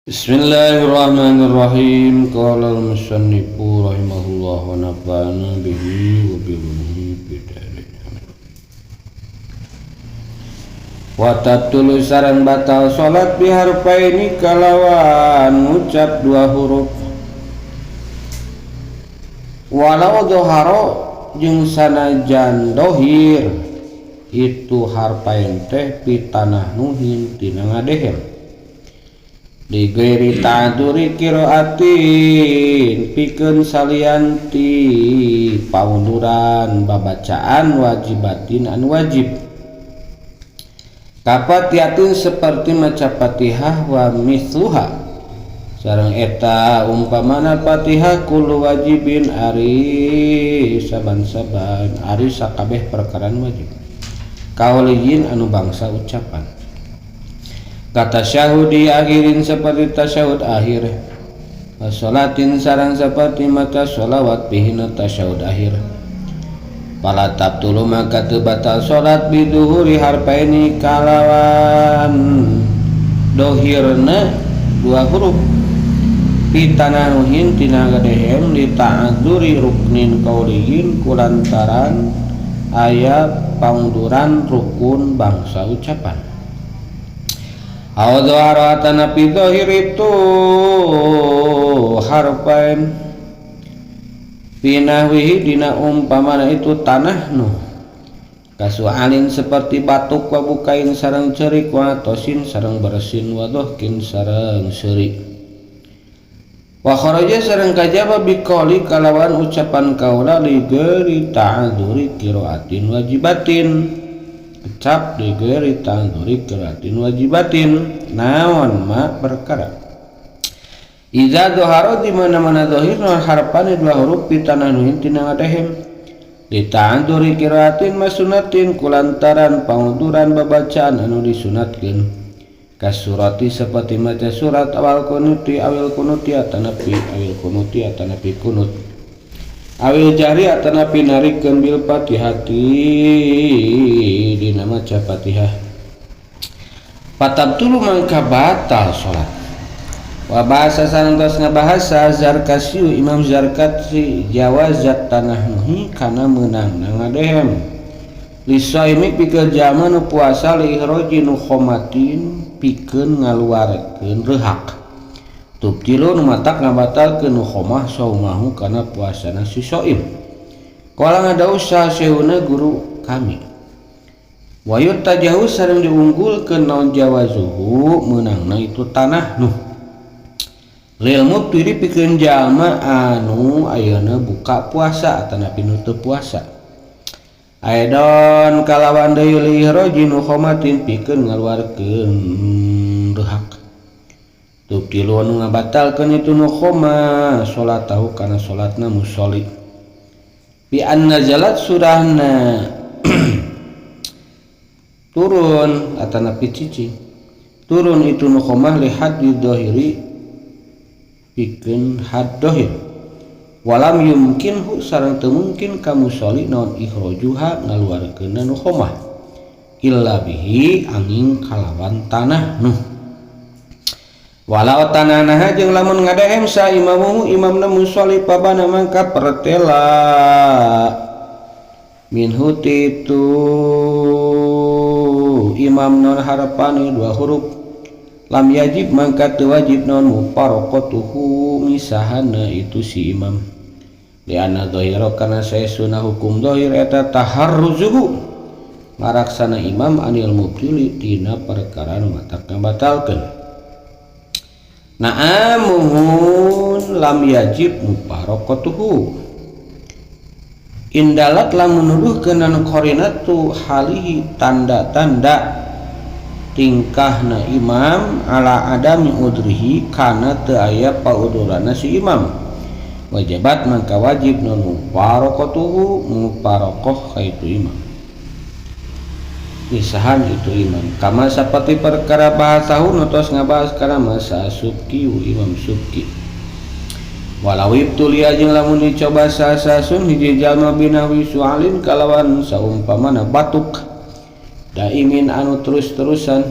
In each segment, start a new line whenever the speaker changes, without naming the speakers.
Bismillahirrahmanirrahim. Qala al-musannifu rahimahullah wa nafa'ana bihi wa bi ulumihi fid. Wa tabtulu sareng batal salat biharfaini kalawan ngucap dua huruf. Walau dhahara jeung sanajan dohir itu harfain teh pitanah nuhin tina ngadehem. Digairi ta'adzuri qiraatin pikeun salianti paunduran babacaan wajibatin anu wajib kapatiatin seperti maca Fatihah wa mithluha sareng eta umpamana Fatihah kullu wajibin ari saban-saban ari sakabeh perkara wajib kauliyin anu bangsa ucapan kata syahudi akhirin seperti tasyahud akhir wasolatin sarang seperti mata sholawat bihina tasyahud akhir pala tabtulu maka teu batal salat biduhuri harfaini kalawan dohirna dua huruf pitananuhin tina gadehem li ta'adzuri ruknin qauliyin kulantaran aya pangunduran rukun bangsa ucapan. Aw dhahara tanapi dhahir itu harfain pinahwihi dina umpamana itu tanah nuh kasualin seperti batuk wa bukain sareng cerik wa tosin sareng bersin wa dohkin sareng seuri wa kharaja sareng kajaba biqauli kalawan ucapan kaula li ghairi ta'adzuri qiraatin wajibatin kecap di ghairi ta'adzuri qiraatin wajibatin naon ma perkara iza dhahara di mana-mana dhahir harfane dua huruf pitananuhin tina ngadehem di ta'adzuri qiraatin masunatin kulantaran pangunduran babacaan anu disunatkeun kasurati seperti maca surat awal kunuti awil kunuti atanapi awil kunuti atanapi kunut awil jari atanapi narikeun bil fatihati dina maca Fatihah patabtulu mangka batal salat wa bahasa santos ngabahasa Zarkasiu Imam Zarkasi jawazat tanah nuhi kana meunang ngadehem lisaimi pikeun jalma nu puasa li ihroji nu khomatin pikeun ngaluarkeun reuhak tubtilu nu matak ngabatalkeun nu khomah saumahu kana puasana si soim qala ngadaus saeuna guru kami wayut tajahu sareng diunggulkeun naon jawazuhu meunangna itu tanah nuh lil mubtiri pikeun jalma anu ayeuna buka puasa atanapi nu teu puasa aidon kalawan deui li ihroji nu khomatin pikeun ngaluarkeun reuhak tubtilu anu ngabatalkeun itu nu khoma salatahu kana salatna musolli bi an nazalat surahna turun atanapi cicing turun itu nu khomah li haddi dhahiri pikeun had dhahir walam yumkinhu sareng teu mungkin ka musolli naon ikhrajuha ngaluarkeunna nu khomah illa bihi angin kalawan tanah nuh walau tanah jeung lamun ngadehem sa imamuhu imamna musolli pabana mangka pertela minhu titu imam non harapani dua huruf lam yajib mangka teu wajib non mufaraqatuhu misahana itu si imam lianna dhahira kana saesuna hukum dhahir eta taharruzuhu ngaraksana imam anil mubtili tina perkara nu matak ngabatalkeun na'amuhun lam yajib mufaraqatuhu indalat lamun nuduhkeun anu qarinatu halihi tanda-tanda tingkahna imam ala adami udrihi kana teu aya pauduranna si imam wajibat mangka wajib nun mufaraqatuhu mufaraqah ka itu imam misahan itu imam kama saperti perkara bahasahu nutos ngabahas kana masa Subki Imam Subki walau ibtulia jeung lamun dicoba sasasun hiji jalma binawi sualin kalawan saumpamana batuk daimin anu terus-terusan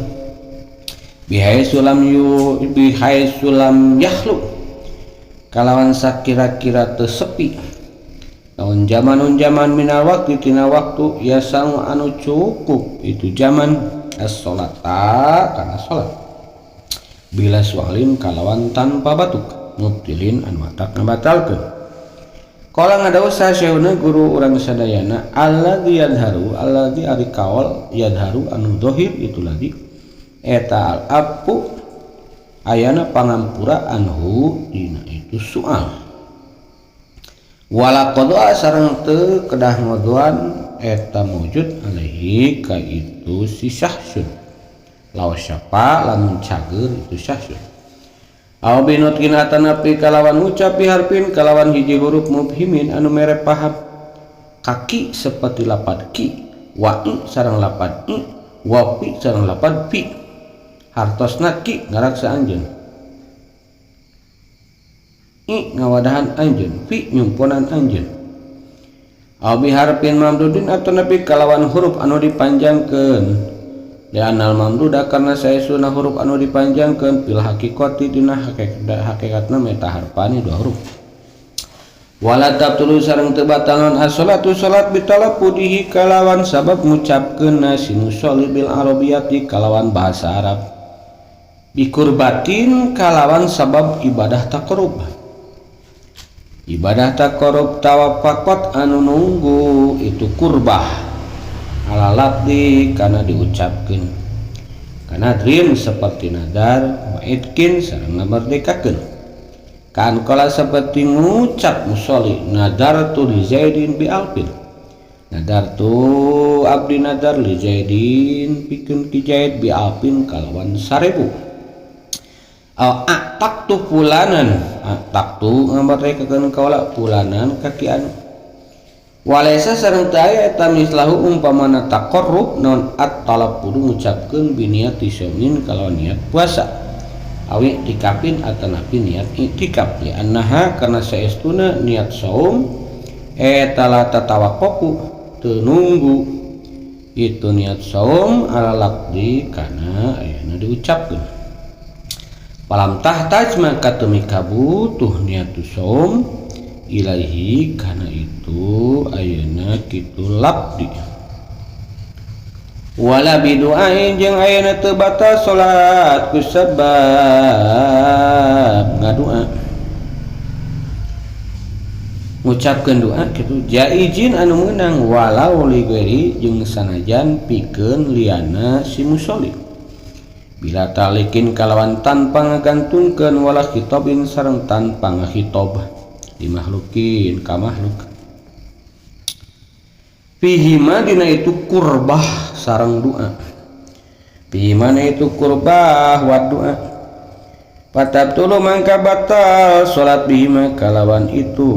Bihaitsu lam yu bihaitsu lam yakhlu kalawan sakira-kira teu sepi naon zamanun zaman minal waqti tina waktu yasau anu cukup itu zaman as-sholata kana salat bila sualin kalawan tanpa batuk mubtilin anu matak ngabatalkeun. Qala ngadawuh saeuna guru urang sadayana alladzi yadharu alladzi ari kaol yadharu anu zahir itu ladi eta al-afu ayana pangampura anhu dina itu soal wala qada sareng teu kedah ngodoan eta mujud alaihi ka itu si syahsun law syafa lamun cager itu syahsun aw binutkin atanapi kalawan ucap biharpin kalawan hiji huruf mubhimin anu mere paham kaki seperti lapad ki wa i sareng lapad i wa pi sareng lapad pi hartosna ki ngaraksa anjeun i ngawadahan anjeun pi nyumponan anjeun aw biharfin mamdudin atanapi kalawan huruf anu dipanjangkeun li'anal mamduda karena saesuna huruf anu dipanjangkeun fil haqiqati dina hakikatna meta harfani dua huruf wala tabtulu sareng teu batal as-salatu salat bitalaffudihi kalawan sabab ngucapkeun si musolli bil arabiyati kalawan bahasa Arab bikurbatin kalawan sabab ibadah taqarrub ibadah taqarrub tawafaqat anu nunggu itu kurbah ala lafzi kana diucapkeun kana drin seperti nadar wa itkin sareng ngamerdekakeun kan kala seperti ngucap musolli nadartu li Zaidin bi alfin nadartu abdi nadar li Zaidin pikeun ki Zaid bi alfin kalawan 1000 aw aqtaqtu fulanan aqtaqtu ngamerdekakeun kaula fulanan ka ki anu walaysa sareng teu aya eta mislahu umpamana taqarrub naon at-talaffuz ngucapkeun biniati syaumin kalawan niat puasa awi i'tikafin atanapi niat i'tikaf li annaha karena saestuna niat saum eta la tatawaqqafu teu nunggu itu niat saum ala lafzi kana ayana diucapkeun falam tahtaj maka teu mikabutuh niatu saum ilaihi kana itu ayeuna kitu labdi wala bidu'ain jeung ayeuna teu batal salat ku sabab ngadua ngucapkeun doa kitu jaizin anu meunang walau li ghairi jeung sanajan pikeun liana si musolli bila talikin kalawan tanpa ngagantungkeun wala khitabin sareng tanpa ngahitob dimakhlukin ka makhluk fihi ma dina itu kurbah sareng doa fihi ma itu kurbah wa doa fatabtulu mangka batal salat bihi ma kalawan itu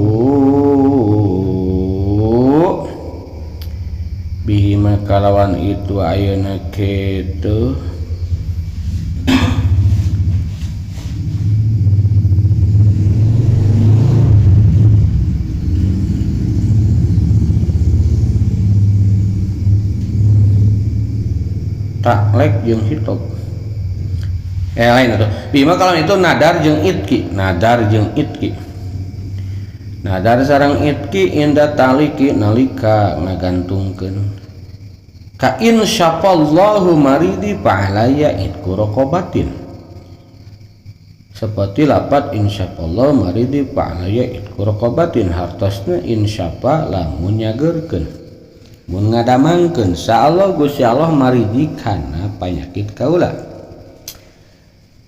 bihi ma kalawan itu ayeuna kitu taklek jeung hitob lain atuh bima kalau itu nadar jeung itki nadar jeung itki nadar sareng itki inda taliki nalika ngagantungkeun ka insyafallahu maridi fa'alaya itku raqabatin seperti lapat insyafallahu maridi fa'alaya itku raqabatin hartosna insyafa lamun nyageurkeun mun ngadamangkeun sa Allah Gusti Allah maridi kana panyakit kaula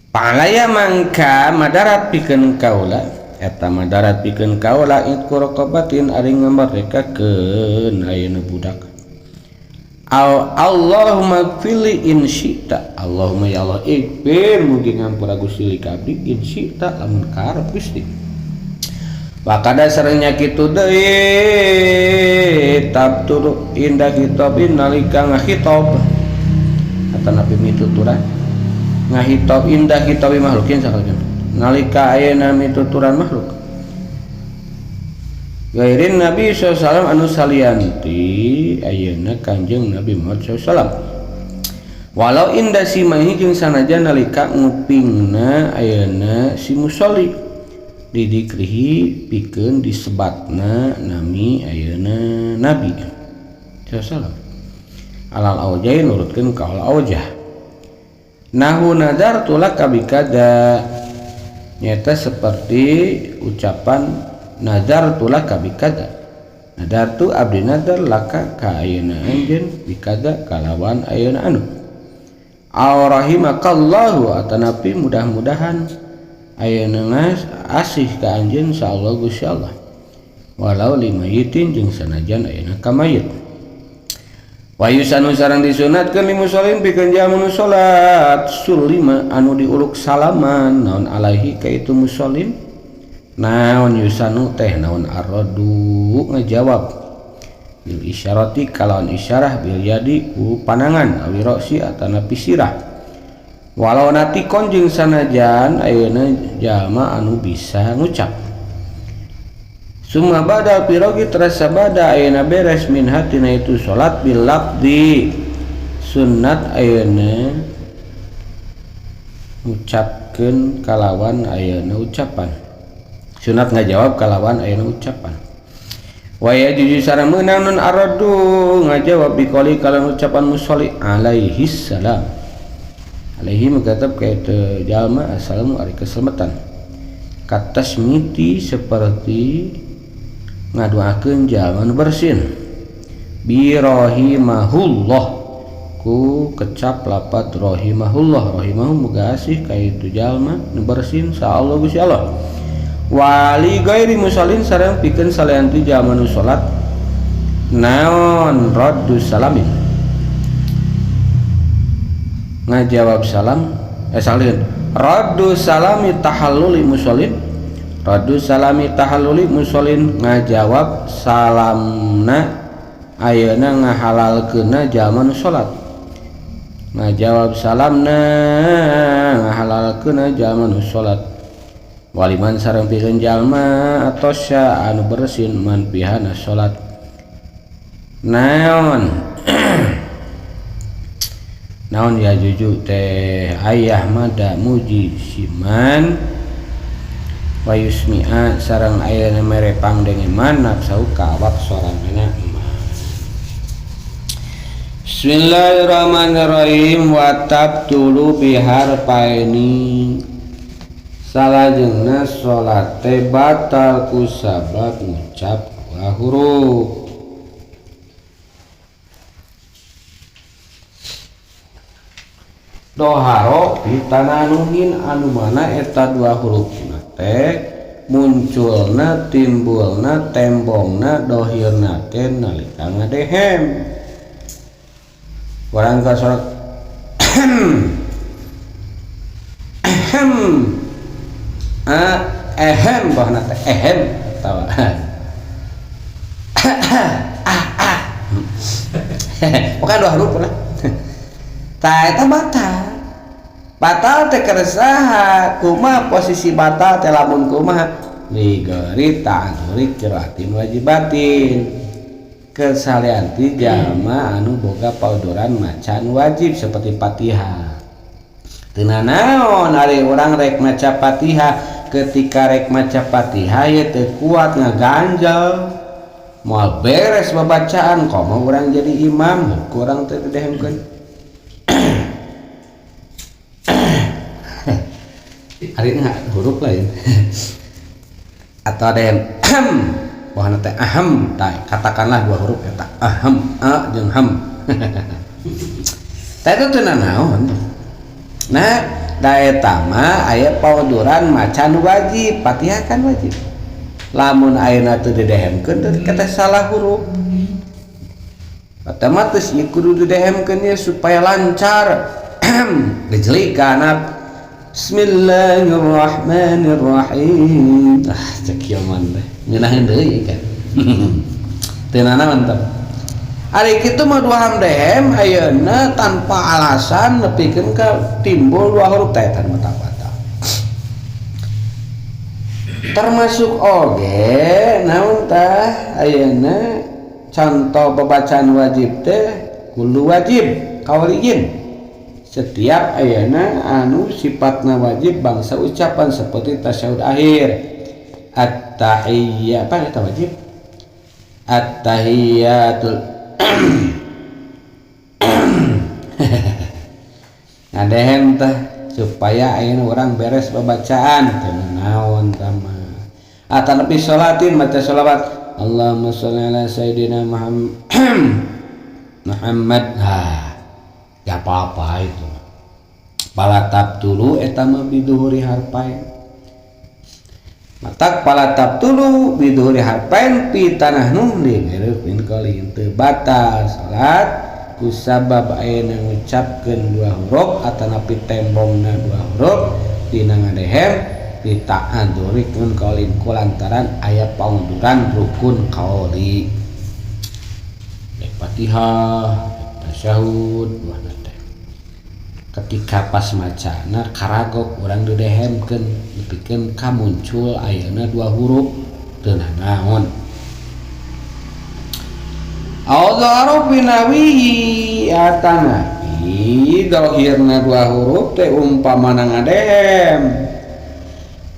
palaya mangka madarat pikeun kaula eta madarat pikeun kaula itku raqabatin ari ngamerdekakeun ayeuna budak aw Allahumma gfirli in syi'ta Allahumma ya Allah igfir mugi ngampura Gusti li ka abdi in syi'ta lamun karep Gusti wakada sarengnya kitu deui tabtur indah khitabin nalika ngahitob atanapi mituturan ngahitob indah khitabi makhlukin sakalikeun nalika ayeuna mituturan makhluk gairin Nabi sallallahu alaihi wasallam anu salianti ayeuna Kanjeng Nabi Muhammad sallallahu alaihi wasallam. Walau inda simaihi jeung sanajan nalika ngupingna ayeuna si musolli didikrihi pikeun disebatna nami ayeuna nabi sallallahu alal aujai nurutkeun kaul aujah nahu nadartu laka bikada nyata seperti ucapan nadartu laka bikada nadartu abdi nadar laka ka ayeuna anjeun bikada kalawan ayeuna anu aw rahimakallahu atanapi mudah-mudahan ayeuna asih ka anjeun insyaallah Gusti Allah walau limayitin jeung sanajan ayeuna ka mayit wa yusanu sareng disunatkeun li musallin pikeun jalma nu salat sulima anu diuluk salaman naon alaihi ka itu musallin naon yusanu teh naon arradu ngajawab bil isyarati kalawan isyarah bil yadi ku panangan awi roksi atana pisirah walau natikon jeung sanajan ayeuna jalma anu bisa ngucap summa badal pirogi terasa bada ayeuna beres min hatina itu salat bil lafdi sunat ayeuna ngucapkeun kalawan ayeuna ucapan sunat ngajawab kalawan ayeuna ucapan wa yajuzu sareng meunang nun aradu ngajawab biqoli kalawan ucapan musolli alaihi salam alaihi mukatab ka eta jalma assalamu ari keselamatan katasmiti seperti ngadoakeun jalma nu bersin birahimahullah ku kecap lapat rahimahullah rahimahu muga asih ka itu jalma nu bersin sa Allah Gusti Allah wali gairi musallin sareng pikeun salian ti jalma nu salat naon raddu salamin ngajawab salam salin raddu salami tahalluli musallin raddu salami tahalluli musallin ngajawab salamna ayeuna ngahalalkeunna jalma nu salat ngajawab salamna ngahalalkeunna jalma nu salat waliman sareng pikeun jalma atosya anu bersin man pihana salat naon naon ya juju teh ayah mada muji siman wa yusmi'a sareng ayeuna mere pangdengeman nafsu ka awak soranganna. Bismillahirrahmanirrahim wa tabtulu biharfaini salajengna salat teh batal ku sabab ngucap dua huruf doharo pitananuhin anu mana eta dua hurufna teh munculna timbulna tembongna dohirna teh nalika ngadehem urang ka salat ehem ehem bahna teh ehem atawa ah ah bukan dua huruf lah tah eta batal batal teh keresaha kumaha posisi batal teh lamun kumaha ligori ta'adzuri qiraatin wajibatin kesalian ti jalma anu boga pauduran macan wajib seperti Fatihah teu nanaon ari urang rek maca Fatihah ketika rek maca Fatihah ye teu kuat ngaganjel moal beres babacaan komo urang jadi imam kurang teh didehemkeun hari ini huruf lain atau ada yang ahem bahana teh ahem tah katakanlah dua huruf eta ahem a jeung hem tah eta teu nanaon nah da eta mah aya pauduran macan wajib Fatihah kan wajib lamun ayeuna teu didehemkeun teh kata salah huruf otomatis ieu kudu didehemkeun ye supaya lancar gejlik ka anak Bismillahirrahmanirrahim ah cek kieu mah teh ngeunaheun deui kan teu nanaon teh ari kitu mah dua hamdehem ayeuna tanpa alasan nepikeun ka timbul dua huruf teh eta mah batal termasuk oge naon tah ayeuna contoh babacaan wajib teh kullu wajib kauliyin Setiap ayana anu sifatna wajib bangsa ucapan seperti tasyahud akhir at-tahiyyat apa eta wajib at-tahiyyatul ngadehem teh supaya ayeuna urang beres babacaan teu naon tah mah atanapi sholatin maca sholawat Allahumma sholli ala sayidina Muhammad ha gak apa-apa itu palatap tulu eta mah biduhuri harpain matak palatap tulu biduhuri harpain pi tanah nuh min qalin teu batal salat kusabab ayeuna ngucapkeun dua huruf atanapi tembongna dua huruf dina ngadehem dita'adzuri kun qaulin kulantaran aya paunduran rukun qauli Fatihah tasyahud buahna teh ketika pas macana karagok urang didehemkeun nepikeun ka muncul ayeuna dua huruf teu nanaon Al-Zaharu binawihi atanapi dohirna dua huruf teh umpamana ngadehem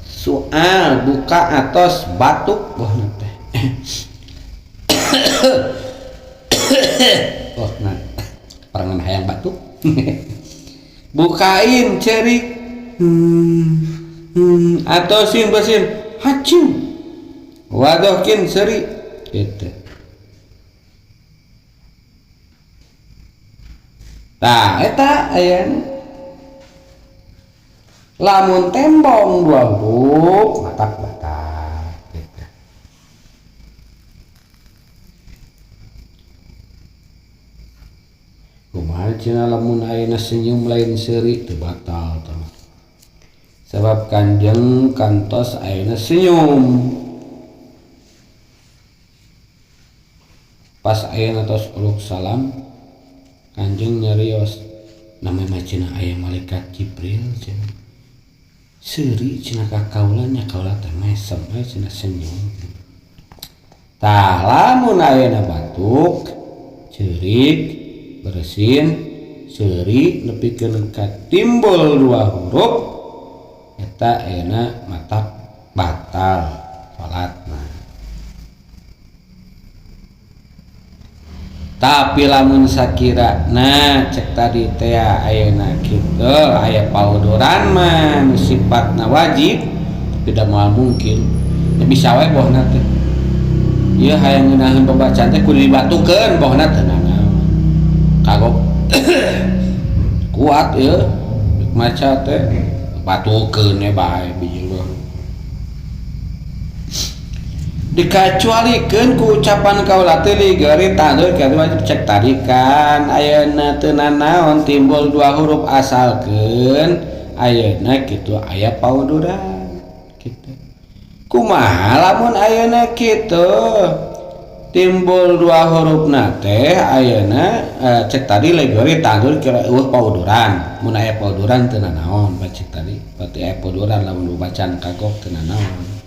soal buka atos batuk buahna teh oh nah parangan hayang batuk bukain cerik atau sin basin haciu wadohkin seri gitu. Tah eta ayeuna lamun tembong dua huruf matak batal gitu. Kumaha cenah lamun ayeuna senyum lain seuri teu batal tah. Sebab kanjeng kantos ayeuna senyum. Pas ayeuna tos uluk salam kanjeng nyarios namanya cenah aya malaikat Jibril cenah. Seuri cenah ka kaula nya kaula teh mesem we cenah senyum. Tah lamun ayeuna batuk ceurik bersin seuri nepikeun ka timbul dua huruf eta ayeuna matak batal salatna. Tapi lamun sakirana cek tadi teh ayeuna kitu aya pauduran mah nu sifatna wajib tidak moal mungkin ya bisa wae bohna teh ieu hayang ngeunaheun pembacaan teh kudu dibatukeun bohna teh nanaon kagok kuat ieu maca teh batukeun we bae bijil dikacualikeun ku ucapan kaula teh ligari tandur ka wajib cek tadi kan ayeuna teu nanaon timbul dua huruf asalkeun ayeuna kitu aya pauduran kitu kumaha lamun ayeuna kitu timbul dua hurufna teh ayeuna cek tadi ligari tandur kira eueuh pauduran mun aya pauduran teu nanaon cek tadi berarti aya pauduran lamun bacaan kagok teu nanaon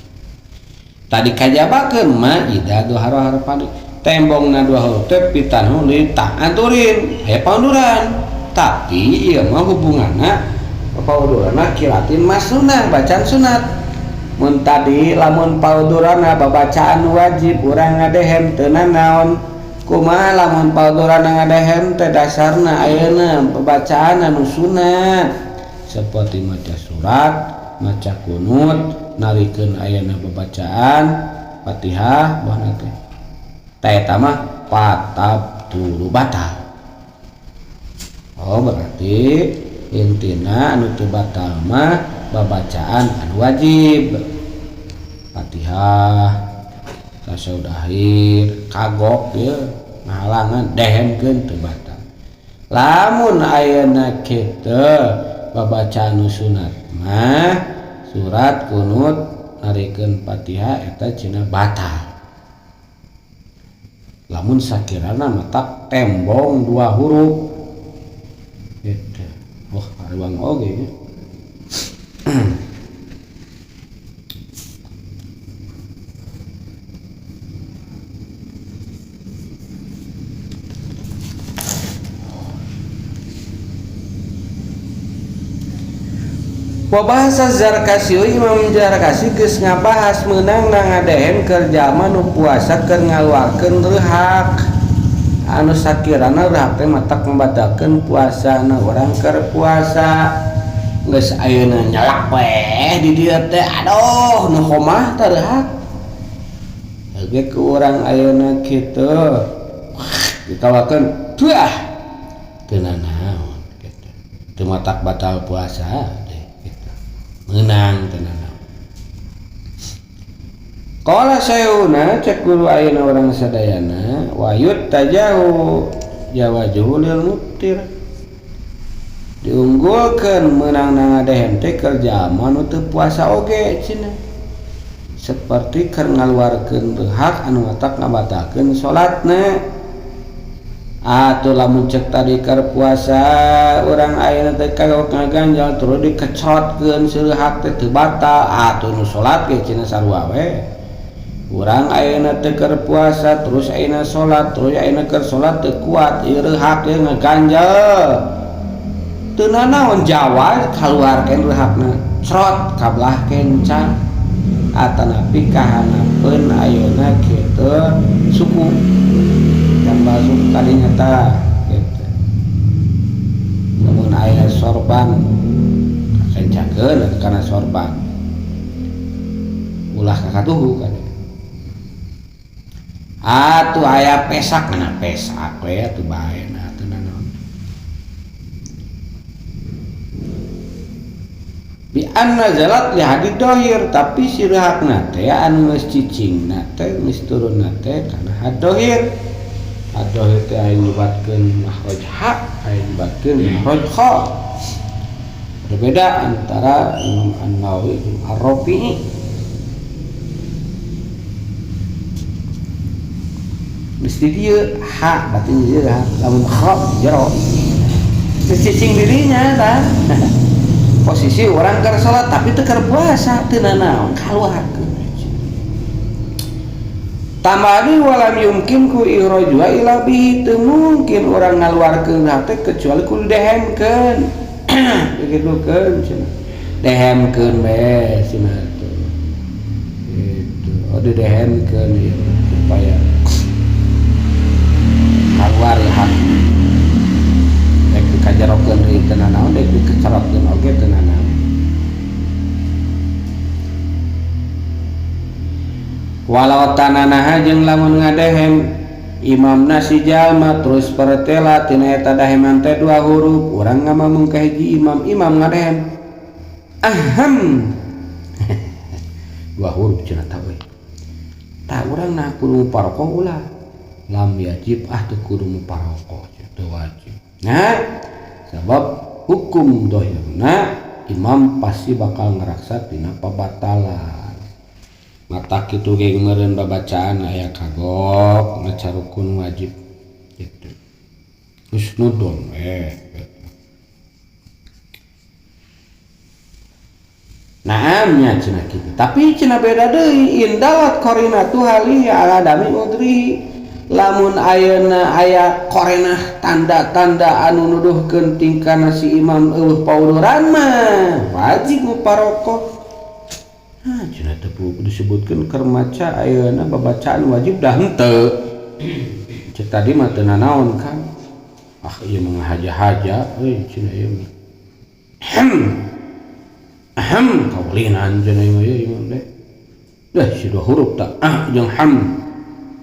tadi kajabakeun mah ida dua harfan tembongna dua huruf teh pitanhu li ta'aturin aya paunduran tapi ieu mah hubunganna pauduranna kiratin masnunah bacaan sunat mun tadi lamun pauduranna babacaan wajib urang ngadehem teu nanaon kumaha lamun pauduranna ngadehem teh dasarna ayeuna babacaan anu sunat seperti maca surat maca kunut narikeun ayeuna babacaan Fatihah buahna teh tah eta mah patab tulu batal. Oh berarti intina anu teu batal mah babacaan anu wajib Fatihah tasyahud akhir kagok ieu ngahalangan dehemkeun teu batal. Lamun ayeuna kitu babacaan nu sunat mah surat kunut narikeun Fatihah eta cenah batal. Lamun sakirana matak tembong dua huruf gitu. Wah, haruang oge nya. Wa bahasa Zarkasi Imam Zarkasi geus ngabahas meunang ngadehem keur jalma nu puasa keur ngaluarkeun reuhak anu sakirana reuhak teh matak ngabatalkeun puasana urang keur puasa geus ayeuna nyelak we di dieu teh aduh nu homah teh reuhak ge ku urang ayeuna kitu ditawakeun tuah teu nanaon kitu teu matak batal puasa menang tenang. Qala sayuna cek guru ayeuna urang sadayana wayut tajahu jawajuhu lil muftir diunggulkeun meunang ngadehem teh keur jalma nu teu puasa oge cenah seperti keur ngaluarkeun reuhak anu matak ngabatalkeun salatna. Atuh lamun cek tadi keur puasa urang ayeuna teh kagok ngaganjal terus dikecrotkeun seureuhak teh teu batal atuh nu salat ge cenah sarua we urang ayeuna teh keur puasa terus ayeuna salat terus ayeuna keur salat teu kuat ieu reuhak ge ngaganjal teu nanaon jawaz kaluarkeun reuhakna crot kabelah kenca atanapi kahanapeun ayeuna kitu suku masuk kali nyata gitu. Namun aya sorban kencakeun kana sorban ulah kakatuhu kan atuh aya pesak na pesak we atuh bae na teu nanaon bi anna zalat li hadid dohir tapi si reuhakna teh anu geus cicingna teh geus turunna teh kana had dohir. Adoh teh aya nyebatkeun makhraj ha, aya nyebatkeun makhraj kha. Berbeda antara Imam An-Nawawi jeung Ar-Rafi'i. Mesti dieu ha berarti dieu ha, lamun kha jero. Geus cicing dirinya tah. Posisi urang keur salat tapi teu keur puasa teu nanaon kaluarkeun. Tambah deui walam yumkin ku ihrajua ila bihi teu mungkin urang ngaluarkeun hate kecuali kudu dehemkeun. Digitukeun cenah. Dehemkeun we cenah teh. Gitu. Oh didehemkeun ieu supaya kaluar hak. Rek dikajarokeun deui teu nanaon, rek dikecerotkeun oge teu nanaon. Walau tananaha jeung lamun ngadehem imamna si jalma terus pertela tina eta daheman teh dua huruf urang ngamamung ka hiji imam imam ngadehem aham dua huruf cenah tah euy tah urang nah kudu muparokoh ulah lam yajib ah teu kudu muparokoh teu wajib nah sabab hukum dohirna imam pasti bakal ngaraksa tina pabatalan. Mata kitu ge meureun babacaan aya kagok maca rukun wajib gitu. Husnudon we gitu. Naamnya cenah kitu. Tapi cenah beda deui indalat qarinatu hali ala dami udri. Lamun ayeuna aya qarinah tanda-tanda anu nuduhkeun tingkana si imam eueuh pauduran mah wajib muparokoh. Nah, cenah teu disebutkeun keur maca ayeuna babacaan wajib dah henteu. Cek tadi mah teu nanaon kan. Ah ieu mah ngahaja-haja euy cenah ieu mah. Ahem. Ahem kaulinan cenah ieu mah ieu imam teh. Dah si dua huruf tak ah jeung ham.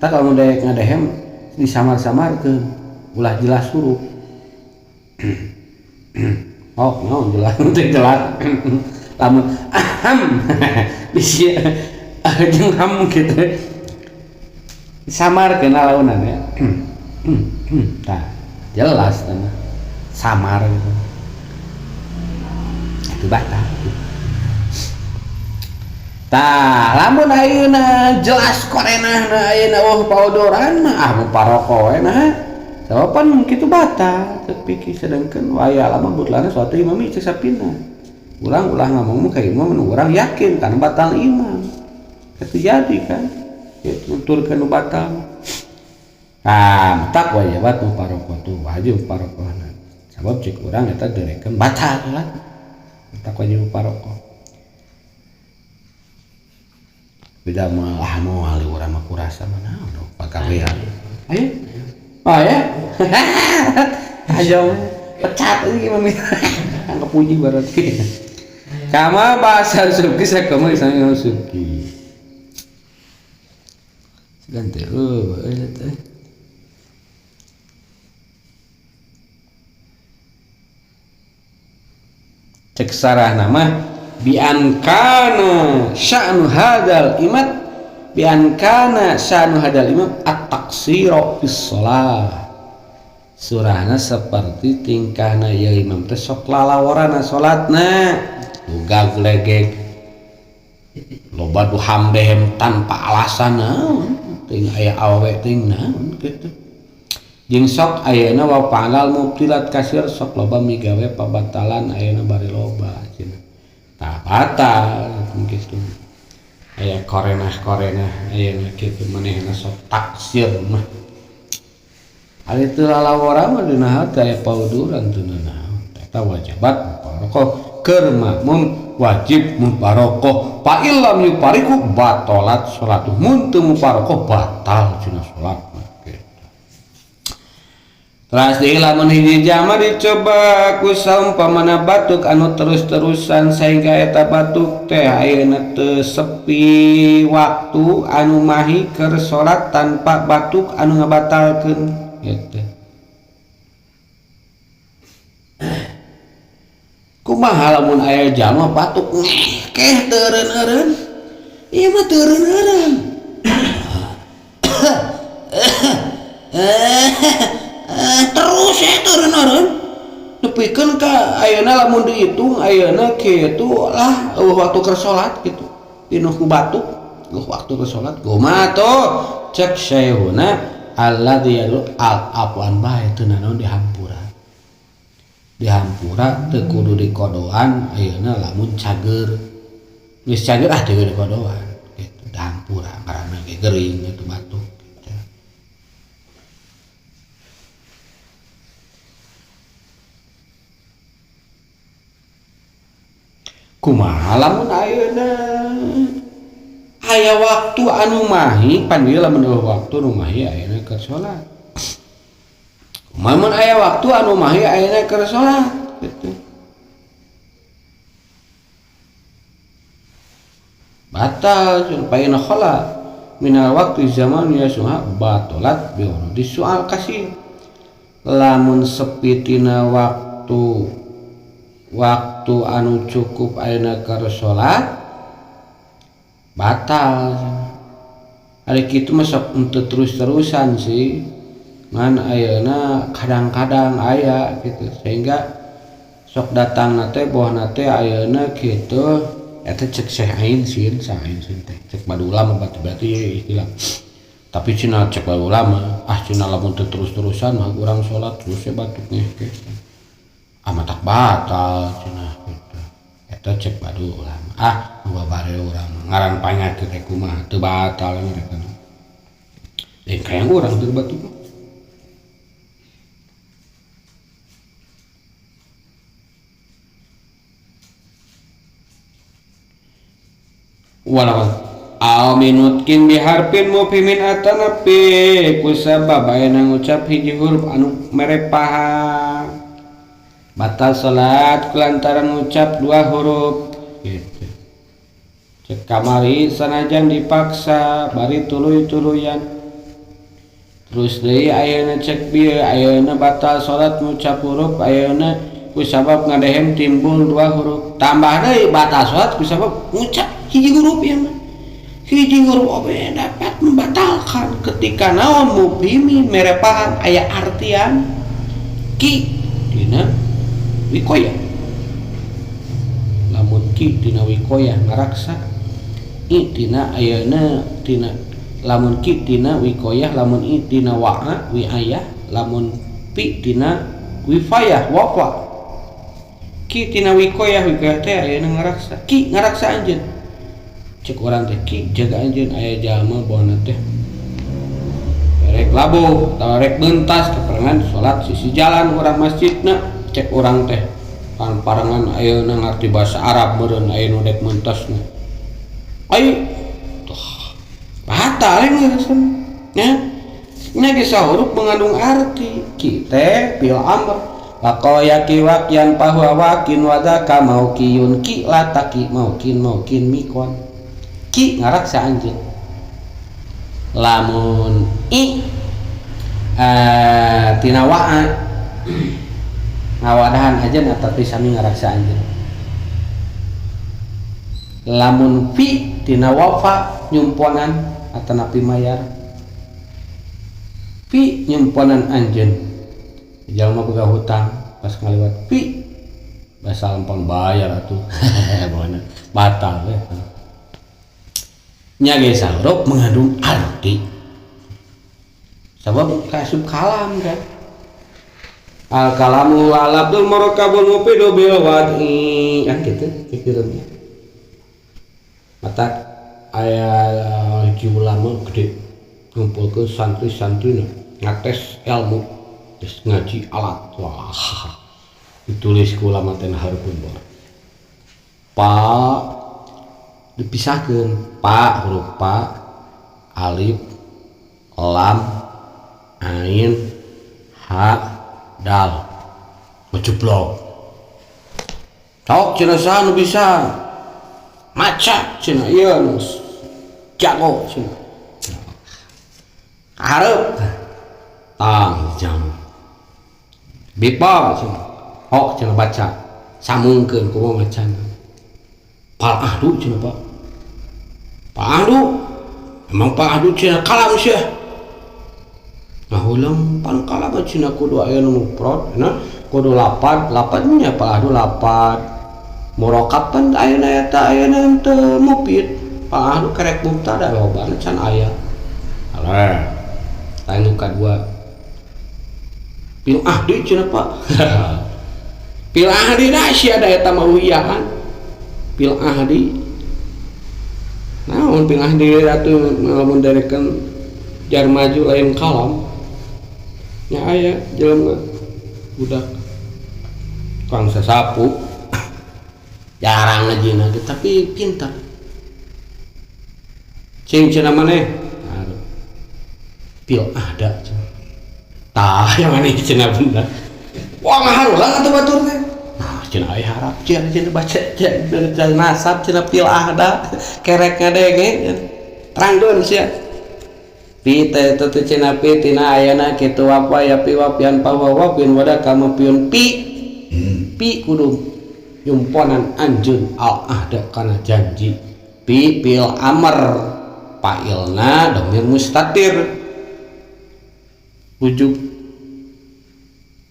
Tah kalau daek ngadehem disamar-samarkeun ulah jelas huruf. Oh, naon jelas teu jelas. Lamun aham bisi jeung ham kitu samarkeun launan ya. Tah jelas tanah samar gitu itu batal. Tah lamun ayeuna jelas korenahna ayeuna eueuh paudoran mah ah muparoko we nah sabapan kitu batal teu pikir sedengkeun waya lama butlana suatu imam cek sapina urang ulah ngomong ka imam nu urang yakin kan batal imam itu jadi kan itu nuturkeun nu batal. Ah tak wajibat muparoko tuh wajib parokohna sabab cek urang eta derekeun batal lah. Tak wajib mufaroqoh. Beda mah moal urang mah kurasa mah naon pagawean. Ayo. Oh ya. Aja pecat iki mah. Anggap puji berarti. Kama bahasa suki sakama sang suki. Ganti eueuh teh. Cek sarah nama bi an kana sya'nu hadal imat bi an kana sya'nu hadal imam at-taqsiru fis shalah. Surahna seperti tingkahna ieu imam teh sok lalaworana salatna lugag legeg loba du hamdehem tanpa alasan naon teuing aya awewe teuing naon kitu. Jeung sok ayeuna wa fa'alal mubtilat kasir sok loba migawe pabatalan ayeuna bari loba cenah. Tah batal kitu. Aya korenah-korenah ayeuna kitu manehna sok taksir mah. Ari teu lalawora mah dina hate aya pauduran teu nanaon. Eta wajibat mufaroqoh keur makmum wajib mufaroqoh. Fa illam yufariqu batalat salatuh. Mun teu mufaroqoh batal cenah salat. Teras deui lamun hiji jalma dicoba ku saumpamana batuk anu terus-terusan sehingga eta batuk teh ayeuna teu sepi waktu anu mahi keur salat tanpa batuk anu ngabatalkeun gitu. Kumaha lamun aya jalma batuk ngekeh teu eureun-eureun? Ieu mah teu eureun-eureun. Terus ya turun-turun nepikeun ka ayeuna lamun dihitung ayeuna kitu lah eueuh waktu keur salat kitu pinuh ku batuk eueuh waktu keur salat kumaha tuh cek syekhuna alladzi yadu al afwan bae teu nanaon dihampura dihampura teu kudu dikodoan ayeuna lamun cager geus cager ah teu dikodoan kitu dihampura ngaranna ge gering kitu batuk. Kumaha lamun ayeuna aya waktu anu mahi pan ieu lamun eueuh waktu nu mahi ayeuna keur salat. Kumaha mun aya waktu anu mahi ayeuna keur salat kitu. Batal supaya khala minal waktu zaman ya suha batalat bi urudi soal kasih. Lamun sepi tina waktu anu cukup ayeuna keur salat batal. Ari kitu mah sok henteu terus-terusan sih. Ngan ayeuna kadang-kadang aya kitu sehingga sok datangna teh bohna teh ayeuna kitu eta cek Syekh Ain Sin, Syekh Ain Sin teh cek badu ulama berarti ieu istilah. Tapi cenah cek badu ulama, ah cenah lamun teu terus-terusan mah urang salat terus we batuknya kitu. Ah matak batal cenah kitu. Eta cek badu ulama. Ah nu babare urang ngaran panyakit teh kumaha teu batal mereka. Lain kayang urang teu batuk. Walau aw minutkin biharfin mufhimin atanapi kusabab aya ngucap hiji huruf anu mere paham. Batal salat kulantaran ngucap dua huruf gitu. Cek kamari sanajan dipaksa bari tuluy-tuluyan. Terus deui ayeuna cek bieu ayeuna batal salat ngucap huruf ayeuna kusabab ngadehem timbul dua huruf. Tambah deui batal salat kusabab ngucap hiji huruf ieu mah. Hiji huruf oge dapat membatalkan ketika naon mufhimi mere paham aya artian ki dina wikoyah. Lamun ki dina wikoyah ngaraksa i dina ayeuna dina lamun ki dina wikoyah lamun i dina wa'a wiayah lamun pi dina wifayah wafa. Ki dina wikoyah wikoyah teh ayeuna ngaraksa ki ngaraksa anjeun. Cek urang teh ki jaga anjeun aya jalma bawana teh rek labuh atawa rek bentas keperengan salat sisi jalan urang masjidna. Cek urang teh Kan parengan ayeuna ngarti bahasa Arab meureun aya nu dek mentosna. Ai tuh batal geus nya. Nya geus huruf mengandung arti. Ki teh fil amr. Waqaya ki waqian fahuwa waqin wa dzaka mauqiyun ki lataki mauqin mauqin mikon. Ki ngaraksa anjeun. Lamun i tina waa ngawadahan aja tapi sami ngaraksa anjeun. Lamun fi tina wafa nyumponan atanapi mayar. Fi nyumponan anjeun. Jalma boga hutang pas ngaliwat fi basa lempang bayar atuh. Bawana batal we. Nya ge huruf mengandung arti. Sabab kaasup kalam kan. Al kalamu al abdul murakkabul mufidu bil wad'i kan gitu pikirannya. Mata aya hiji ulama gede ngumpulkeun santri-santrina ngates ilmu terus ngaji alat wah ditulis ku ulama teh hareupeun bor. Pa dipisahkeun pa huruf pa alif lam ain ha dal ngejeblok. Sok cenah saha nu bisa maca cenah ieu nu jago cenah. Hareup tang jam bipa cenah hok cenah baca sambungkeun kumaha macana. Pal ahdu cenah Pak. Pak ahdu emang Pak ahdu cenah kalam sia. Ngahulang pan kalam cenah kudu aya nu mufrad nah kudu lapad lapadnya Pak ahdu lapad murokab pan ayeuna eta ayeuna teu mufid. Pak ahdu kerek mubtada lobana can aya. Alah lain nu kadua pil ahdi cenah Pak. Pil ahdi da sia da eta mah uyahan. Pil ahdi naon pil ahdi atuh lamun darekeun jar maju lain kalam. Nya aya jelema budak tukang sasapu jarang ngajina ge tapi pintar. Cing cenah maneh pil ahda cenah. Tah yang maneh cenah bener. Wah ngaharulang atuh batur teh. Nah cenah aya harap cenah cenah baca cenah nasab cenah pil ahda kerek ngadenge terangkeun sia. Pi teh teh cenah pi tina ayana kitu apa ya pi wapian pawa wapin wada kamu piun pi pi kudu nyumponan anjeun al ahda kana janji pi pil amr fa'ilna dhamir mustatir wujub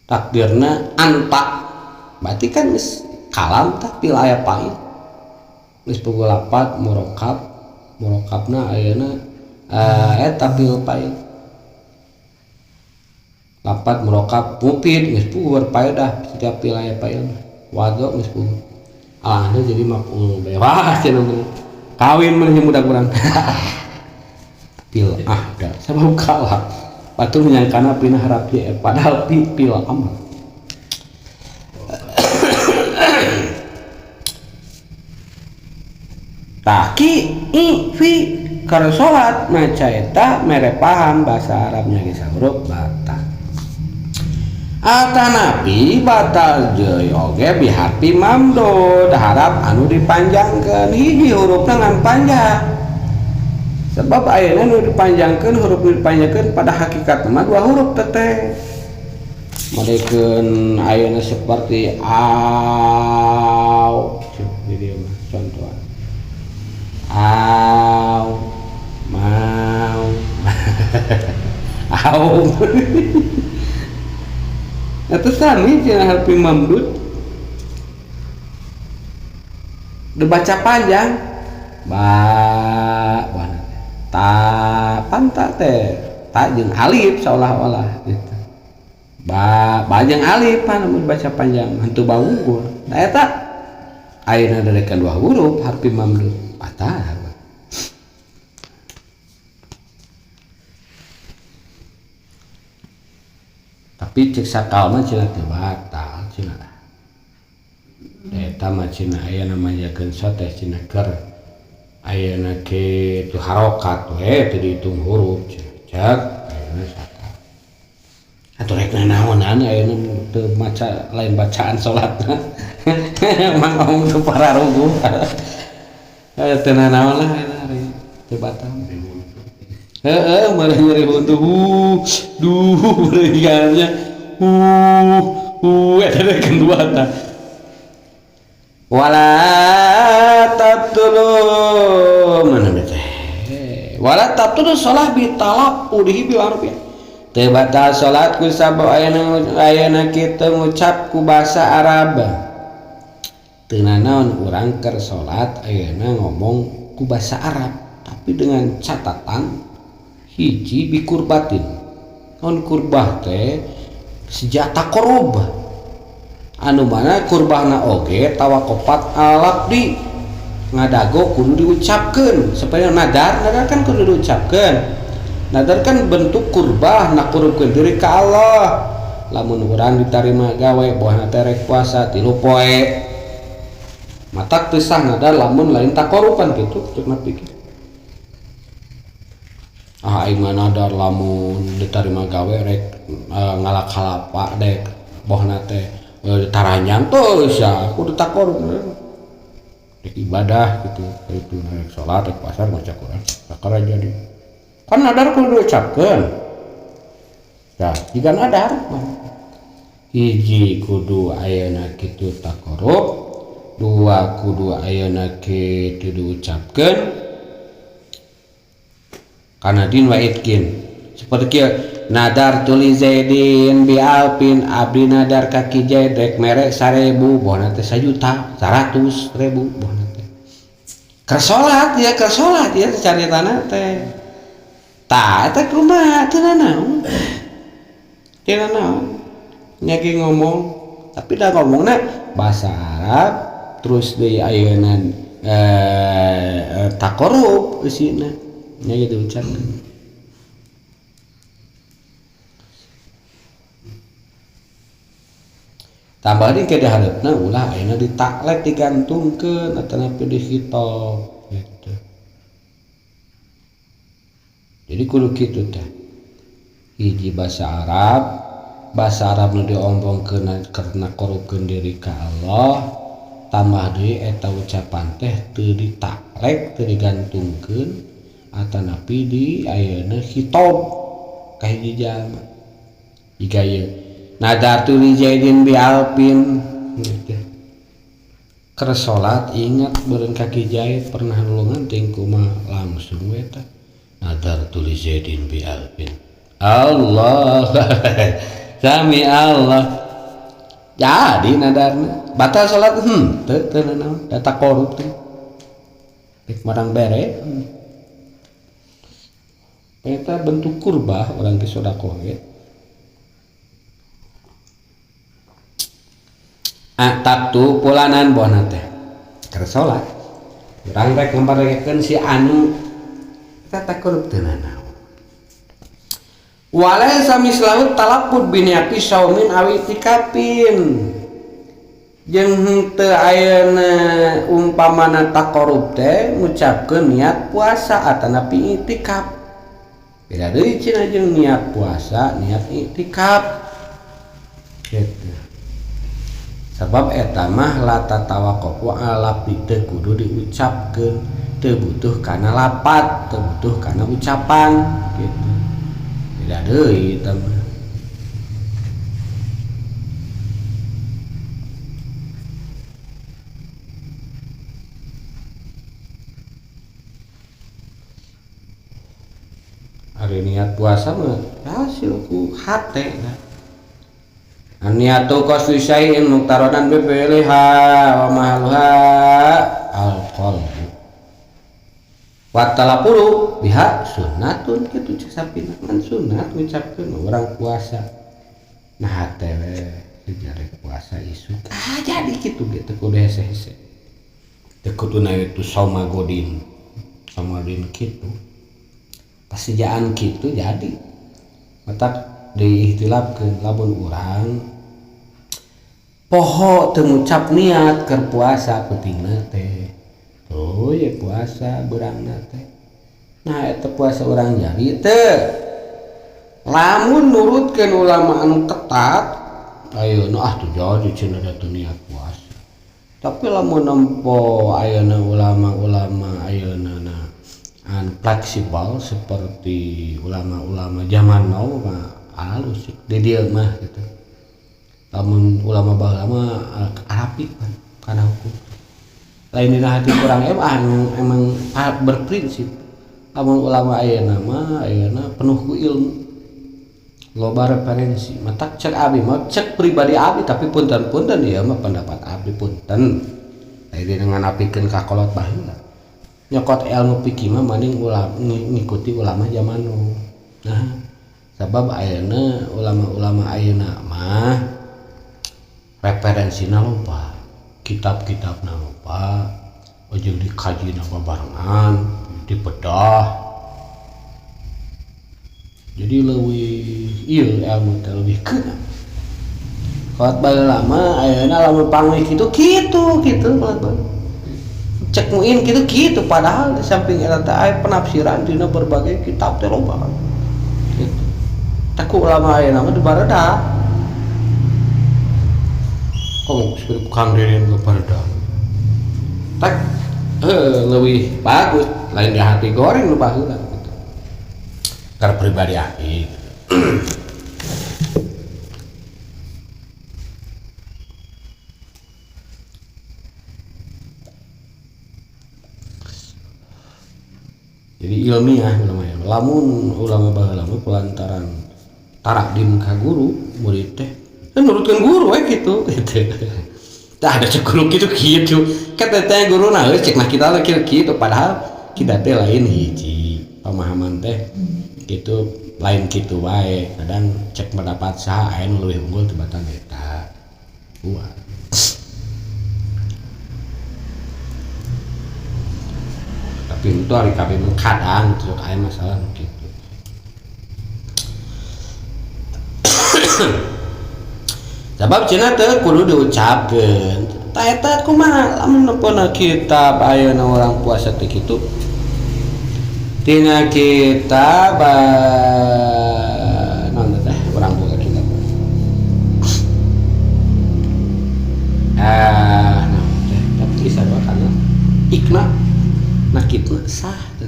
takdirna anta berarti kan geus kalam tah pil aya fa'il geus boga lapat murakkab murakkabna ayeuna eta pil fa'il lapat murakkab mufid geus puguh berfaedah setiap pil aya fa'il wado geus puguh alahna jadi maf'ul bae wah cenah kawin mah jeung budak urang pil ahda sabab kalah batur menyangkana pina harap dia padahal pi pil amal. Taki i fi kalau sholat maca eta mere paham bahasa Arabnya geus huruf batal. Atanapi batal deui oge biharfi mamdud harap anu dipanjangkeun hiji hurufna ngan panjang. Sebab ayeuna nu dipanjangkeun huruf nu dipanjangkeun pada hakikatna mah dua huruf teteh. Modekeun ayeuna seperti au di dieu mah contohan. Au mau au. Eta sami cenah harfi mamdud. Dibaca panjang ba wah ta panta teh ta jeung alif seolah-olah gitu. Ba ba jeung alif pan mun baca panjang hantu ba unggul. Nah eta ayeuna darekan dua huruf harfi mamdud batal. Tapi cek sakal mah cenah teu batal cenah. Eta mah cenah aya manjakeun teh cenah keur ayeuna kitu harokat we teu dihitung huruf cek ayeuna saka. Atuh rek nanaonan ayeuna teu maca lain bacaan salatna. Mang ngomong teu pararuguh. Teu nanaon lah ayeuna ari teu batal. Heeh, meureun nyeri huntu. Duh, meureun nya. Eta teh kedua tah. Wala tabtulu mana teh? Wala tabtulu shalah bi talaffudihi bil arabiyah. Teu batal salat ku sabab ayeuna kitu ngucap ku bahasa Arab. Teu nanaon urang keur salat ayeuna ngomong ku bahasa Arab, tapi dengan catatan hiji bikurbatin. Naon kurbah teh senjata korub. Anu mana kurbahna oge tawakopat alabdi ngadago kudu diucapkeun supaya nadar kan kudu diucapkeun. Nadar kan bentuk kurbah nakurubkeun diri ka Allah. Lamun urang ditarima gawe bohna teh rek puasa 3 poe. Matak teu sah nadar lamun lain takorupan kitu cek Nabi. Ah aing mah nadar lamun ditarima gawe rek ngalak kalapa dek bohna teh taranyang teu sah kudu takorup rek ibadah gitu itu rek salat rek pasar maca Quran sakara jadi kan nadar kudu diucapkeun. Tah jika nadar hiji kudu ayeuna kitu takorup, dua kudu ayeuna kitu diucapkeun kana din wa itkin. Seperti kieu nadar tuli Zaidin bi alpin abdi nadar ka Ki Zaid rek mere 1000 bohna teh 1 juta 100 ribu bohna teh. Keur salat ya, keur salat ya caritana teh. Tah eta kumaha teu nanaon. Teu nanaon. Nya ge ngomong tapi da ngomongna bahasa Arab terus deui ayeuna takorup eusina nya gitu ucapkeun. Tambah deui ke dihareupna ulah ayeuna ditaklek digantungkeun atanapi dihitop gitu. Jadi kudu kitu teh. Hiji bahasa Arab, bahasa Arab nu diombongkeun karena korupkeun diri ka Allah, tambah deui eta ucapan teh teu ditaklek, teu digantungkeun atanapi di ayeuna hitob ka hiji jalma. Jiga ieu nadar tuli Zaidin bi alpin gitu. Keur salat ingat beureun ka Ki Zaid pernah nulungan ting kumaha langsung we tah. Nadar tuli Zaidin bi alpin. Allah sami Allah. Jadi nadarna batal salat teu teu nanaon da takorup teh. Rek marang bere. Eta bentuk kurbah urang teh sedekah ge. Ataktu pulanan bohna teh keur salat urang rek ngambarekeun si anu eta takorup teu nanaon. Walaysa mislahu talaffuz biniati saumin awi itikafin. Jeung henteu ayeuna umpamana takorup teh ngucapkeun niat puasa atanapi itikaf. Beda deui cenah jeung niat puasa, niat itikaf. Gitu. Sabab eta mah la tatawaqqafu ala teu kudu diucapkeun, teu butuh kana lapat, teu butuh kana ucapan gitu. Beda deui eta mah. Ari niat puasa mah hasil ku hate nah. Niatu qasdu syai'in muqtaranan bi fi'liha wa mahalluha al-qalbu. Wa talafuru biha sunnatun kitu cek sapina ngan sunat ngucapkeun urang puasa. Nah hate we sejarah puasa isuk. Ah jadi kitu ge teu kudu hese-hese. Teu kudu na itu saumagodin. Saumagodin kitu. Pasejaan kitu jadi. Matak diihtilafkeun lamun urang Poho teu ngucap niat keur puasa pentingna teh. Oh ya puasa beurangna teh. Nah eta puasa urang jadi teh. Lamun nurutkeun ulama anu ketat, ayeuna ah teu jadi cenah da teu niat puasa. Tapi lamun nempo ayeuna ulama-ulama ayeuna na anu fleksibel seperti ulama-ulama zaman now mah alus di dieu mah gitu. Lamun ulama baheula mah rapi kan kana hukum. Lain dina hati kurang emang berprinsip. Lamun ulama ayeuna mah ayeuna penuh ku ilmu, loba referensi. Matak cek abi mah cek pribadi abi, tapi punten-punten ieu mah pendapat abi punten. Lain dina nganapikeun ka kolot baheula. Nyokot ilmu fikih mah mending ngikuti ulama zaman nu. Nah, sabab ayeuna ulama-ulama ayeuna mah referensina loba, kitab-kitabna loba, jeung dikajina babarengan, dibedah. Jadi leuwih ieu ilmu teh leuwih keuna. Kolot baheula mah ayeuna lamun pangwi kitu kitu kitu kolot baheula. Cek muin kitu kitu, padahal di samping eta teh aya penafsiran dina berbagai kitab teh loba kan. Gitu. Tah ku ulama ayeuna mah dibaredah. Kok seperti Kang Deden ke baredah. Tak leuwih bagus lain di hati goreng nu baheula gitu. Karena pribadi abi. Jadi ilmiah ulama ya. Lamun ulama baheula mah kulantaran tarakdim ka guru murid teh nurutkeun guru we kitu gitu. Tah ada cek guru kitu kitu. Kata teh guru nah cek nah kita lah kitu kitu, padahal kita teh lain hiji pemahaman teh gitu lain kitu wae. Kadang cek pendapat saha aya nu leuwih unggul tibatan eta. Wah. Tapi itu hari kabeh mah kadang sok aya masalah nu kitu. Sabab cenah teh kudu diucapkeun. Tah eta kumaha lamun nepona kitab ayeuna urang puasa teh kitu. Tina kitab naon teh urang boga kitab. Naon teh tapi bisa bae kana ikna nakitna sah teh.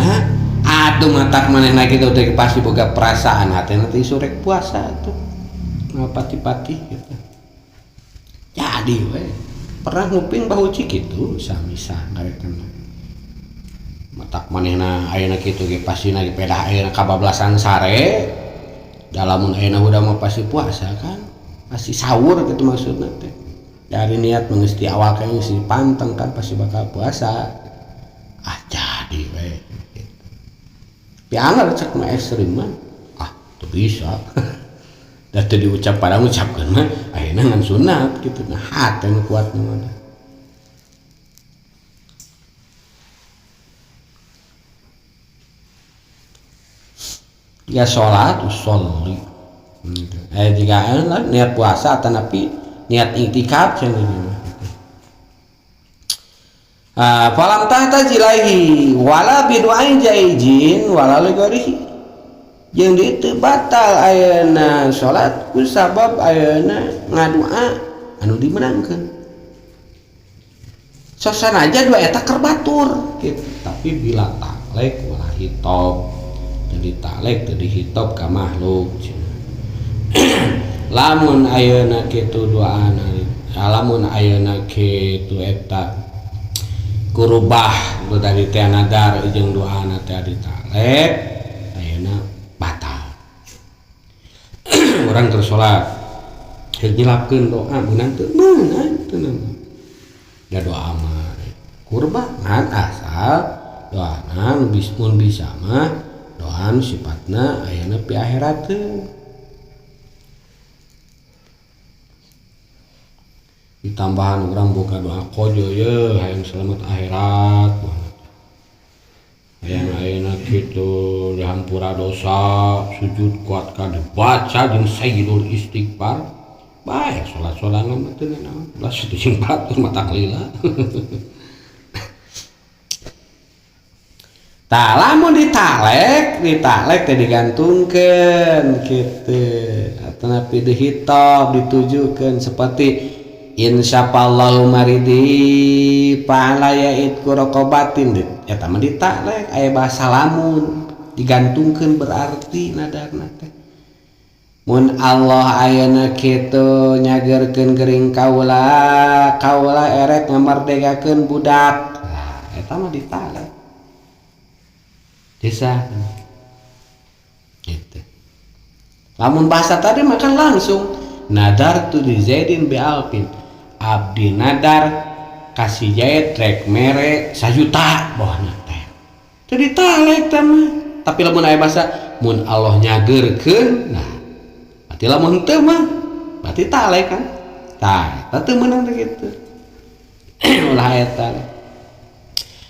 Nah, atuh matak manehna kitu teh pasti boga perasaan hatena teh surek puasa tuh. Pati-pati gitu. Jadi we pernah nguping bahuci kitu sami sah ngarekan. Matak manehna ayeuna kitu ge pastina ge pedah ayeuna kabablasan sare. Da lamun ayeuna udah mah pasti puasa kan. Pasti sahur gitu maksudna teh. Dari niat mah geus di awal kan geus dipanteng kan pasti bakal puasa. Ah jadi we gitu. Pianger cek mah ekstrim mah. Ah teu bisa. Da teu diucap pada ngucapkeun mah ayeuna ngan sunat gitu. Nah hate nu kuat mah. Ya salat usolli. Gitu. Jika lah niat puasa atanapi niat iktikaf cenah ieu mah gitu. Falam tahta jilaihi wala bidu'ain jaijin wala li ghairihi. Jeung dieu batal ayeuna salat ku sabab ayeuna ngadua anu dimenangkeun. Sosanaja dua eta keur batur gitu. Tapi bila taklek wala hitob. Jadi taklek teu dihitob ka makhluk cenah. Lamun ayeuna kitu doana, lamun ayeuna kitu eta kurubah nu tadi teh nadar jeung doana teh ditaklek ayeuna batal. Urang keur salat keur nyilapkeun doa meunang teu? Meunang teu meunang. Da doa mah kurba ngan asal doana nu mun bisa mah doa nu sifatna ayeuna pi akhirateun. Ditambahan urang boga doa kojo ye hayang selamat akhirat. Hayang ayeuna kitu dihampura dosa, sujud kuat ka dibaca jeung sayyidul istighfar. Bae salat sorangan mah teu naon. Ulah situ jeung batur mah taklila. Tah lamun ditalek teh digantungkeun kitu. Atanapi dihitob ditujukeun seperti insyaallahu maridi fa'alaya itku raqabatin eta mah ditalek aya bahasa lamun digantungkeun berarti nadarna teh. Mun Allah ayeuna kitu nyageurkeun gering kaula, kaula erek ngamerdekakeun budak. Nah, eta mah ditalek. Desa gitu. Lamun bahasa tadi maka langsung nadar tu di Zaidin bi alfin, abdi nadar kasih Zaid rek mere 1 juta bohna teh. Teu ditalek teh mah. Tapi lamun aya bahasa mun Allah nyageurkeun, nah berarti lamun teu mah berarti talek kan. Tah eta teu meunang teh kitu. Ulah eta.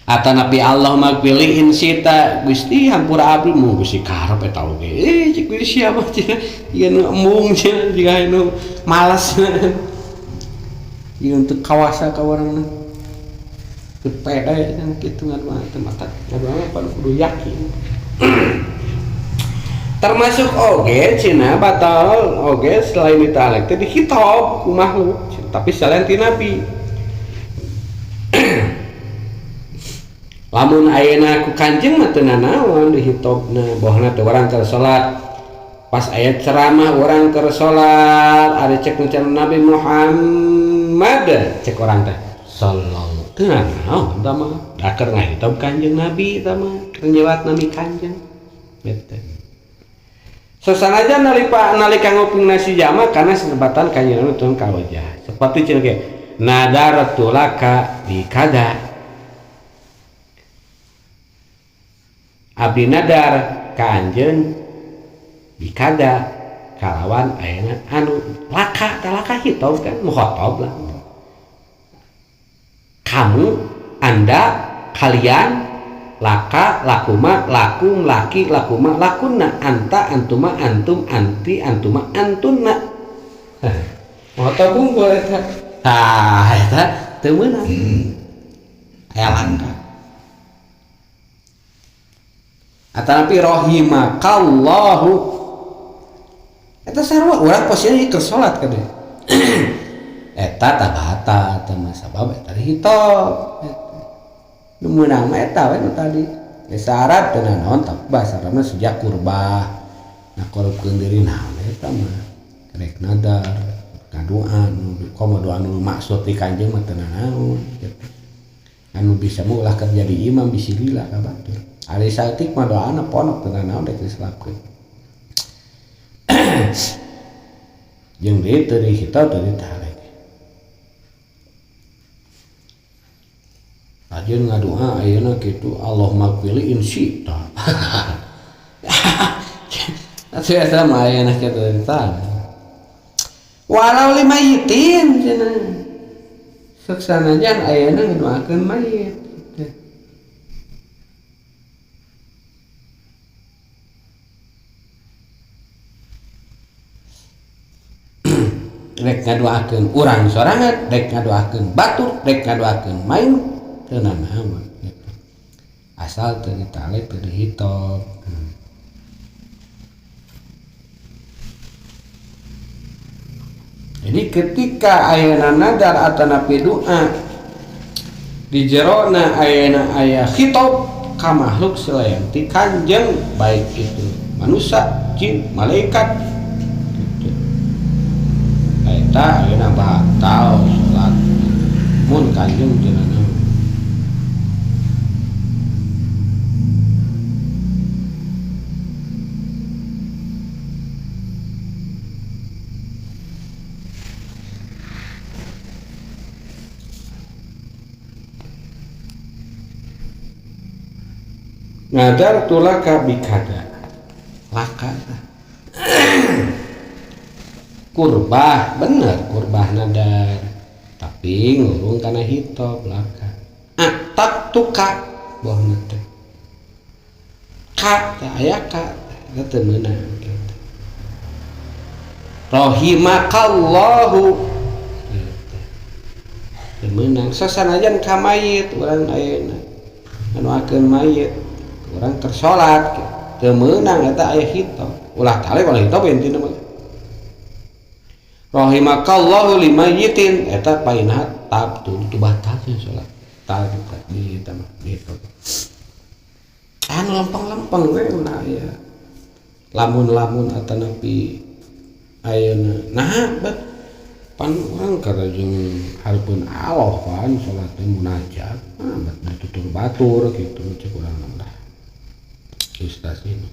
Atanapi Allah magpilih insita Gusti hampura abdi mu Gusti karep eta oge. Cik Gusti siapa cenah? Ieu nu embung cenah jiga nu malas. Ieu untuk kawasa ka urangna. Teu pede cenah kitu ngadoa teh mata ngadoa mah pan kudu yakin. Termasuk oge cenah batal oge selain ditalek teh dihitob ku makhluk tapi selain ti nabi. Lamun ayeuna ku kanjeng mah teu nanaon dihitobna bohna teh urang keur salat pas aya ceramah urang keur salat ari cek Nabi Muhammad cek urang teh sallallahu teu nanaon tah mah da keur ngahitob kanjeng Nabi tah mah keur nyewat Nabi kanjeng bete sasanajan nalika nguping nasi jama kana sebatan kanjeng Nabi tun ka wajah seperti cenah ge nadartu laka bi kada abdi nadar ka anjeun bikada kalawan ayeuna anu laka talaka hitob kan mukhotob lah kamu anda kalian laka lakuma lakum laki lakuma lakunna anta antuma antum anti antuma antunna mukhotob unggul eta tah eta teu meunang aya langka. Atanapi rahimakallahu eta sarua urang posisinya keur salat kabeh eta tah batal teh mah sabab eta dihitob nu meunang mah eta we nu tadi bahasa Arab teh naon tapi bahasa Arabna sejak kurbah ngakorupkeun diri naon eta mah rek nadar ngadoa nu komo doa nu maksud di kanjeng mah teu nanaon kitu anu bisa mah ulah keur jadi imam bisi lila ka batur. Ari saeutik mah doana ponok teu nanaon rek diselapkeun. Jeung deui teu dihitau teu ditalek. Ajeun ngadoa ayeuna kitu Allahumma gfirli in syi'ta. Atuh eta mah ayeuna kitu ditalek. Walau limayitin cenah. Sok sanajan ayeuna ngadoakeun mayit. Rek ngadoakeun urang sorangan, rek ngadoakeun batur, rek ngadoakeun main teu nanaon gitu. Asal teu ditalek teu dihitob. Jadi ketika ayeuna nadar atanapi doa di jerona ayeuna aya khitob ka makhluk selain ti kanjeng baik itu manusia, jin, malaikat eta ayeuna batal salat mun kanjeng teu nanaon. Ngadar tulaka bikada laka kurbah bener kurbah nadar tapi ngurung kana hitob laka tak tuka bohna teh ka teh aya ka eta teu meunang kitu. Rahimakallahu teu meunang sasanajan ka mayit urang ayeuna ngadoakeun mayit urang keur salat teu meunang eta aya hitop ulah tale ulah hitop intina mah rahimakallahu limayyitin eta painah tabtu itu batal nya salat tal di eta mah gitu anu lempeng-lempeng we ulah aya lamun-lamun atanapi ayeuna nah bet pan urang kada jeung hareupeun Allah pan salat teh munajat nah bet ditutur batur kitu cek urang lah ustaz ini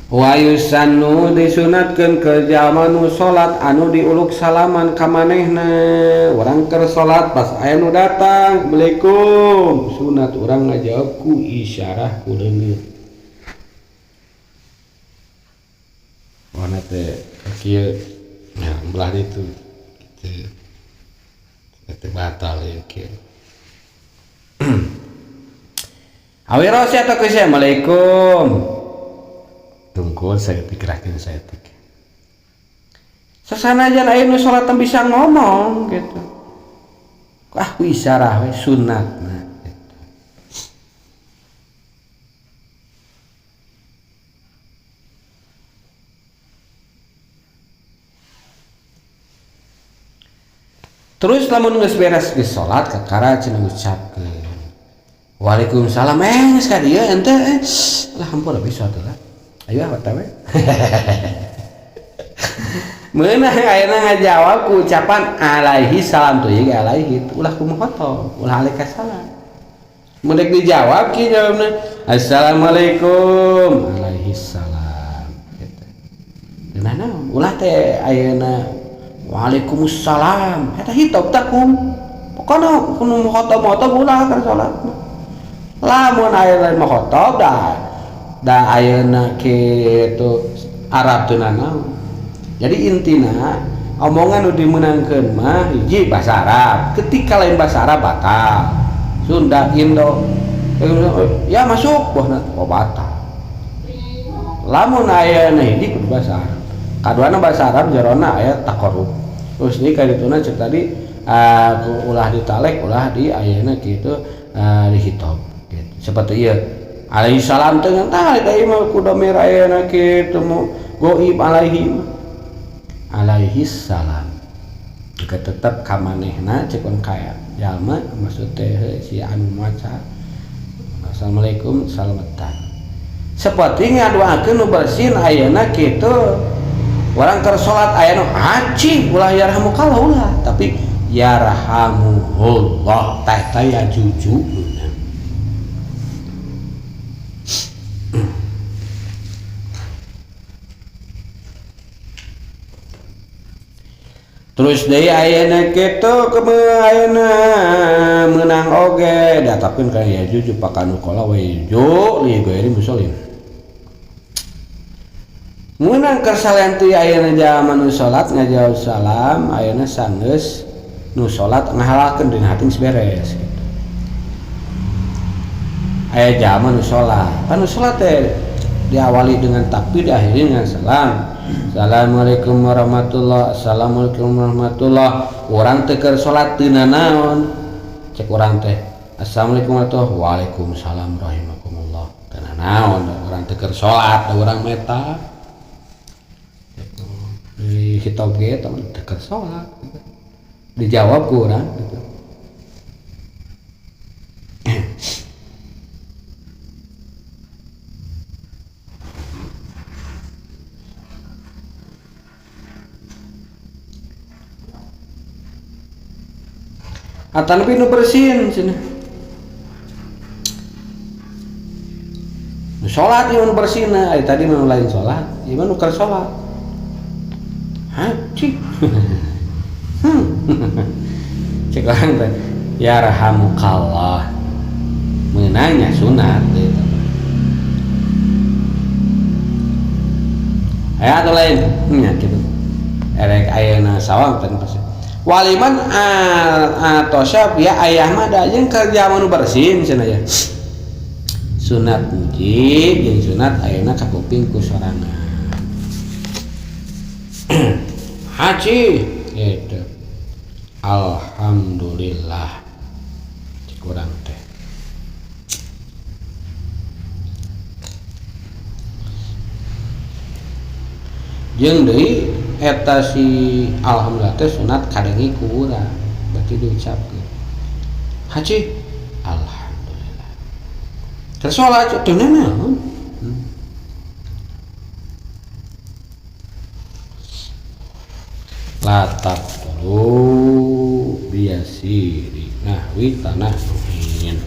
wa yusannu disunatkeun ke jalma nu salat anu diuluk salaman ka manehna urang keur salat pas aya nu datang assalamualaikum sunat urang ngajawab ku isyarah ku leungeun warna teh kieu nah belah ditu kitu teh batal ieu kieu awi rosi atau ku assalamualaikum tungkul saya pikirkan saya tik sasanajan aya nu salat bisa ngomong gitu ah ku isyarah we sunatna gitu. Terus lamun geus beres geus salat kakara cenah ngucapkeun waalaikumsalam geus ka dieu ente lah hampura bisa teh lah ayo ah we. Meunang ayeuna ngajawab ku ucapan alaihi salam tuh ieu alaihi ulah kumaha ulah alaika salam. Mun rek dijawab ki jawabna assalamualaikum alaihi salam gitu. Nah naon ulah teh ayeuna waalaikumsalam eta hitop takum. Pokona kudu mukhotob-mukhotob ulah keur salat. Lamun ayeuna mukhotob dah da ayeuna kitu Arab teu nanaon. Jadi intina omongan nu dimeunangkeun mah hiji bahasa Arab. Ketika lain bahasa Arab batal. Sunda Indo ya masuk bohna oh batal. Lamun ayeuna hiji kudu bahasa Arab. Kaduana bahasa Arab jarona aya taqarrub. Terus deui ka dituna cek tadi ulah ditalek ulah di ayeuna kitu dihitob gitu. Seperti ieu alaihi salam teh tah eta ieu mah ku domir ayeuna kitu mu goib alaihi alaihi salam. Jika tetep ka manehna cek urang kaya jalma maksud teh si anu maca assalamualaikum salamatan. Seperti ngadoakeun nu bersin ayeuna kitu urang keur salat aya nu aci ulah yarhamukallah ulah tapi yarhamuhullah teh teh ya juju. Terus deui ayeuna kitu kumaha ayeuna meunang oge diatapkeun ka ya juju pakanu qala wa ju li ghairi musallin. Meunang keur salian ti ayeuna jalma nu salat ngajawab salam ayeuna sanggeus nu salat ngahalalkeun dina hati geus beres gitu. Aya jalma nu salat, pan nu salat teh diawali dengan takbir diakhiri dengan salam. Assalamualaikum warahmatullah, assalamualaikum warahmatullah. Urang teh keur salat teu nanaon. Cek urang teh assalamualaikum warahmatullah, waalaikumsalam rahimakumullah. Teu nanaon urang teh keur salat, urang meta. Di hitop ge teh teu keur salat. Dijawab ku urang gitu. Atanapi nu bersin cenah. Nu salat ieu nu bersinna, ari tadi mah lain salat, ieu mah nu keur salat. Haci. Cek urang teh, yarhamukallah. Meunangnya sunat eta mah. Aya atuh lain nya kitu. Erek ayeuna sawang teh pasti. Waliman atosya ya ayah mah da jeung kerja manu bersin cenah ya. Sunat mujib jeung sunat ayeuna ka kuping ku sorangan. Haji gitu. Alhamdulillah cik urang teh. Jeung deui eta si alhamdulillah teh sunat kadengi ku urang, berarti diucapkeun. Haji alhamdulillah. Terus salat teh naon? La taqtulu biasiri nahwi tanah nuhin.